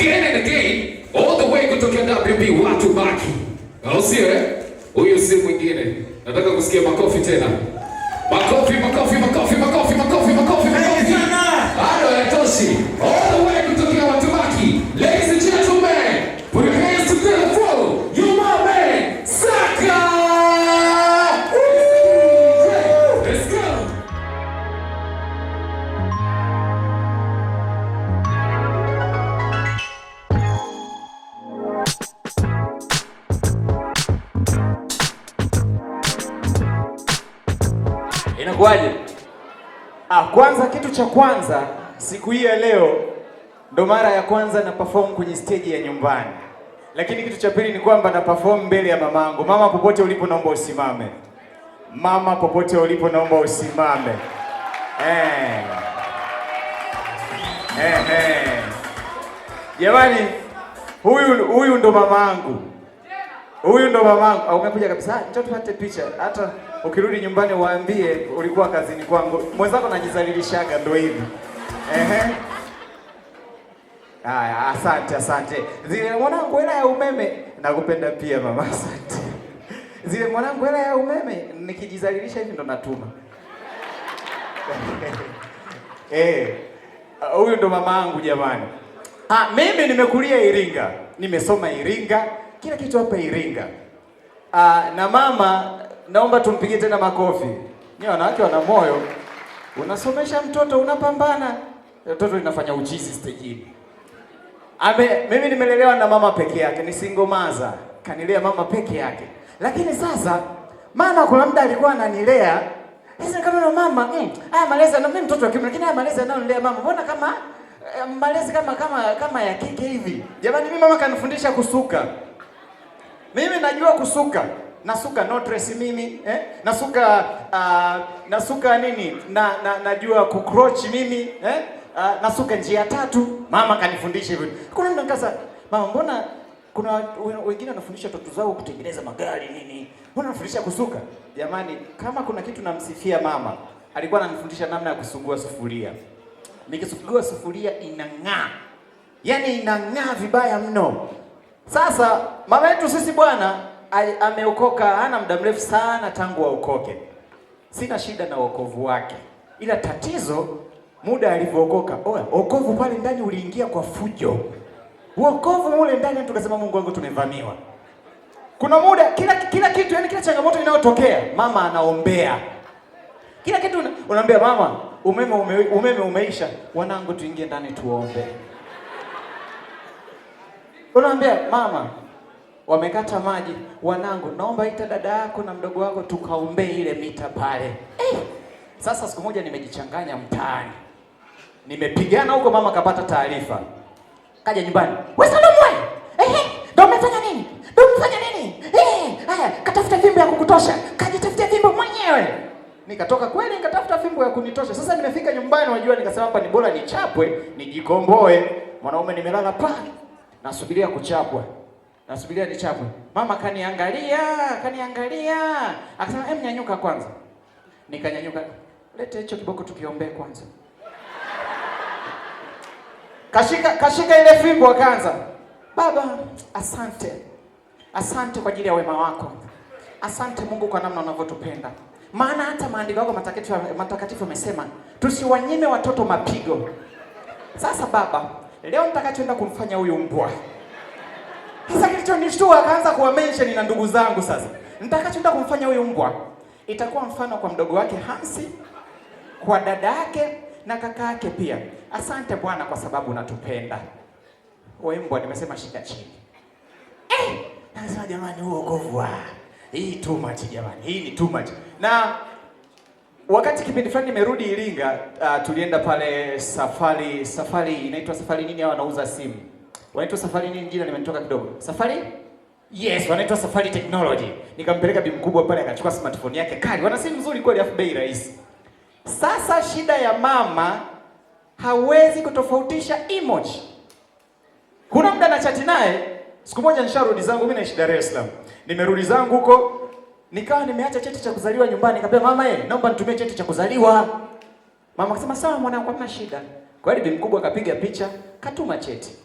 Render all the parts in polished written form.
Again and again, all the way kutokea WB watu baki. Au sio eh? Huyu si mwingine. Nataka kusikia makofi tena. Makofi, makofi, makofi, makofi, makofi, makofi, makofi. Bado hayatoshi. All the way kutokea watu baki. Ladies and gentlemen, put your hands together for your my man, Saka! Let's go! Inakuwaje? Ah, kwanza kitu cha kwanza siku hii ya leo ndo mara ya kwanza na perform kwenye stage ya nyumbani. Lakini kitu cha pili ni kwamba na perform mbele ya mamangu. Mama, popote ulipo naomba usimame. Mama, popote ulipo naomba usimame. Eh. Eh, eh. Jamani, huyu ndo mamangu. Huyu ndo mamangu. Au umekuja kabisa? Njoo tupate picha. Hata ukirudi nyumbani waambie ulikuwa kazini kwangu. Mwenzako najizalilishaga ndo hivi. Ehe. Haya, asante asante. Zile mwanangu hela ya umeme nakupenda pia mama, asante. Zile mwanangu hela ya umeme nikijizalilisha hivi ndo natuma. Eh, huyu ndo mamangu jamani. Ah, mimi nimekulia Iringa, nimesoma Iringa, kila kitu hapa Iringa. Ah, na mama naomba tumpigie tena makofi. Ni wanawake wana moyo. Unasomesha mtoto unapambana. Mtoto inafanya uchizi stejini. Mimi nimelelewa na mama peke yake, ni single mother. Kanilea mama peke yake. Lakini sasa mama kuna muda alikuwa ananilea. Sasa kama na mama, haya malezi na mimi mtoto wa kiume, lakini haya malezi anayonilea mama, mbona kama malezi kama ya kike hivi. Jamani, mimi mama kanifundisha kusuka. Mimi najua kusuka. Nasuka knotless mimi, eh? Nasuka nasuka nini? Na najua kukrochi mimi, eh? Nasuka njia tatu. Mama kanifundisha hivyo. Kuna mtu nikasa, mama mbona kuna wengine wanafundisha watoto zao kutengeneza magari nini? Mbona wanafundisha kusuka? Jamani, kama kuna kitu namsifia mama, alikuwa ananifundisha namna ya kusugua sufuria. Nikisugua sufuria inang'aa. Yaani inang'aa vibaya mno. Sasa mama yetu sisi bwana ameokoka, hana muda mrefu sana tangu aokoke. Sina shida na wokovu wake, ila tatizo muda alivyookoka, oya, wokovu pale ndani uliingia kwa fujo. Wokovu mule ndani tukasema Mungu wangu tumevamiwa. Kuna muda kila kitu, yani kila changamoto inayotokea mama anaombea. Kila kitu unaambia mama, umeme umeisha, wanangu tuingie ndani tuombe. Unaambia mama, wamekata maji, wanangu naomba ita dada yako na mdogo wako tukaombee ile mita pale. Sasa siku moja nimejichanganya mtaani. Nimepigana huko, mama kapata taarifa. Kaja nyumbani. Wewe Salome wewe. Ehe, ndio umefanya nini? Ndio umefanya nini? Haya, katafuta fimbo ya kukutosha. Kajitafutia fimbo mwenyewe. Nikatoka kweli nikatafuta fimbo ya kunitosha. Sasa nimefika nyumbani, unajua nikasema hapa ni bora nichapwe, nijikomboe. Mwanaume nimelala pa. Nasubiria kuchapwa. Nasubiria nichapwe. Mama kaniangalia, kaniangalia. Akasema, "Hem, nyanyuka kwanza." Nikanyanyuka. Lete hicho kiboko tukiombee kwanza. Kashika ile fimbo akaanza. Baba, asante. Asante kwa ajili ya wema wako. Asante Mungu kwa namna unavyotupenda. Maana hata maandiko yako matakatifu yamesema tusiwanyime watoto mapigo. Sasa baba, leo nitakachoenda kumfanya huyu mbwa. Sasa kilichonishtua akaanza kuwa mention na ndugu zangu sasa. Nitakachoenda kumfanya huyu mbwa itakuwa mfano kwa mdogo wake Hansi, kwa dada yake na kaka yake pia. Asante Bwana kwa sababu unatupenda. Wewe mbwa nimesema shika chini. Nasema jamani huo wokovu wa. Hii too much jamani. Hii ni too much. Na wakati kipindi fulani nimerudi Iringa, tulienda pale safari inaitwa safari nini, hao wanauza simu. Wanaitwa safari nini, jina limenitoka kidogo. Safari? Yes, wanaitwa Safari Technology. Nikampeleka bi mkubwa pale akachukua smartphone yake kali. Wana simu nzuri kweli afu bei rahisi. Sasa shida ya mama hawezi kutofautisha emoji. Kuna muda na chat naye, siku moja nisharudi zangu, mimi naishi Dar es Salaam. Nimerudi zangu huko, nikawa nimeacha cheti cha kuzaliwa nyumbani, nikamwambia mama, naomba nitumie cheti cha kuzaliwa. Mama akasema sawa mwanangu, hamna shida. Kweli bi mkubwa akapiga picha, katuma cheti.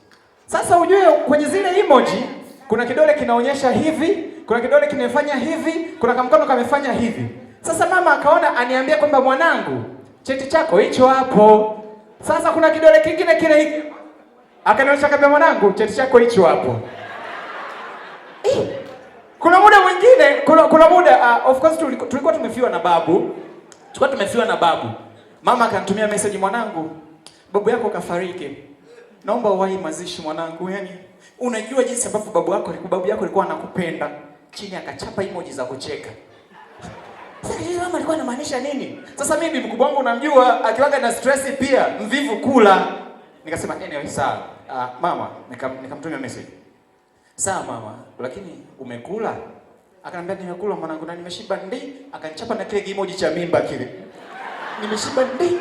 Sasa ujue kwenye zile emoji kuna kidole kinaonyesha hivi, kuna kidole kimefanya hivi, kuna kamkono kamefanya hivi. Sasa mama akaona aniambia kwamba mwanangu, cheti chako hicho hapo. Sasa kuna kidole kingine kile hiki. Akanionyesha akaniambia, mwanangu, cheti chako hicho hapo. Eh, kuna muda mwingine, kuna muda of course tulikuwa tumefiwa na babu. Tulikuwa tumefiwa na babu. Mama akanitumia message, mwanangu, babu yako kafariki. Naomba uwahi mazishi mwanangu. Yaani unajua jinsi ambavyo babu yako alikuwa anakupenda. Chini akachapa emoji za kucheka. Sasa yule mama alikuwa anamaanisha nini? Sasa mimi mkubwa wangu unamjua, akiwaga na stress pia, mvivu kula. Nikasema anyway sawa. Mama, nikamtumia message. Sawa mama, lakini umekula? Akaniambia nimekula mwanangu na nimeshiba ndi. Akanichapa na kile emoji cha mimba kile. Nimeshiba ndi.